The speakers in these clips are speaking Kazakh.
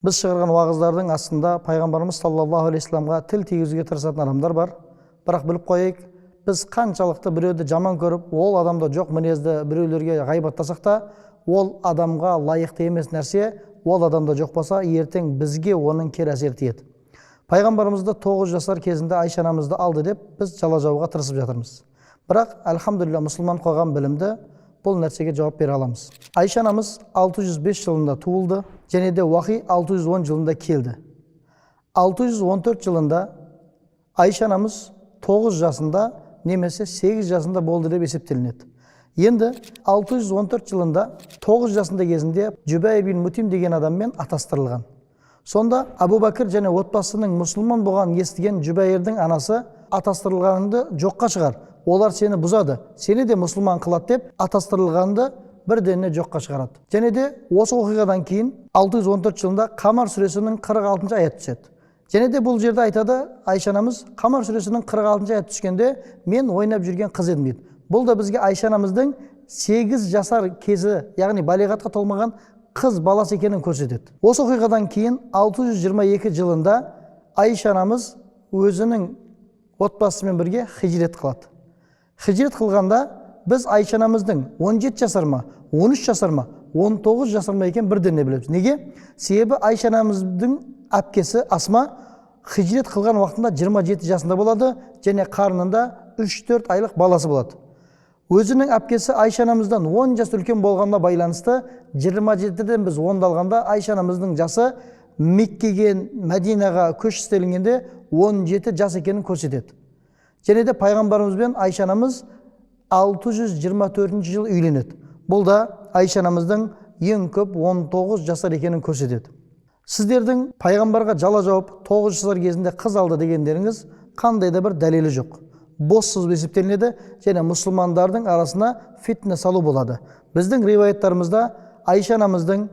Біз шығарған уағыздардың астында пайғамбарымыз саллаллаху алейхи вассаламға тіл тигізуге тырысатын адамдар бар. Бірақ біліп қояйық, біз қаншалықты біреуді жаман көріп, ол адамда жоқ мінезді біреулерге ғайбаттасақ та, ол адамға лайықты емес нәрсе, ол адамда жоқ болса, ертең бізге оның кері әсері тиеді. Пайғамбарымызды 9 жасар кезінде Айша анамызды алды деп біз жала жабуға тырысып жатырмыз. Бірақ, әлхамдулилля, мұсылман қоғам білімді, бұл нәрсеге жауап бере аламыз. Айша анамыз 605 жылында туылды, және де уахи 610 жылында келді. 614 жылында Айша анамыз 9 жасында немесе 8 жасында болды деп есептелінеді. Енді 614 жылында 9 жасында кезінде Жүбәйр бин Мутим деген адаммен атастырылған. Сонда Абу Бәкір және отбасының мұсылман болғанын естіген Жүбәйірдің анасы атастырылғаныңды жоққа шығар, олар сені бұзады, сені де мұсылман қылады деп атастырылғанды бірденне жоққа шығарады. Және де осы оқиғадан кейін 614 жылында Қамар сүресінің 46 аят түседі. Және де бұл жерде айтады Айша анамыз, Қамар сүресінің 46 аят түскенде мен ойнап жүрген қыз едім дейді. Бұл да бізге Айша анамыздың 8 жасар кезі, яғни балиғатқа толмаған қыз баласы екенін көрсетеді. Осы оқиғадан кейін 622 жылында Айша анамыз өзінің отбасымен бірге хижрет қылады. Хижрет қылғанда біз Айша анамыздың 17 жасар ма, 13 жасар ма, 19 жасар ма екен бірден не білеміз. Неге? Себебі Айша анамыздың әпкесі Асма хижрет қылған уақытында 27 жасында болады және қарнында 3-4 айлық баласы болады. Өзінің әпкесі Айша анамыздан 10 жас үлкен болғанына байланысты 27-ден біз 10-ды алғанда Айша анамыздың жасы Меккеге, Мәдинаға көш істелінгенде 17 жас екенін көрсетеді. Және де пайғамбарымызбен Айша анамыз 624 жыл үйленеді. Бұл да Айша анамыздың ең көп 19 жасар екенін көрсетеді. Сіздердің пайғамбарға жала жауып 9 жасар кезінде қыз алды дегендеріңіз қандай да бір дәлелі жоқ. Бос сөз есептелінеді және мұсылмандардың арасына фитне салу болады. Біздің риwаяттарымызда Айша анамыздың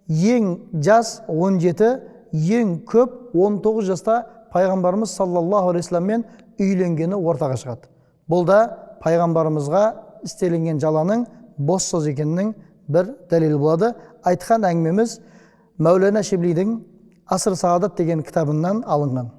ең жас 17, ең көп 19 жаста пайғамбарымыз саллаллаху алейхи вассаламмен үйленгені ортаға шығады. Бұл да пайғамбарымызға істелінген жаланың бос сөз екенінің бір дәлелі болады. Айтқан әңгімеміз Мәулана Шиблидің Аср Саадат деген кітабынан алынған.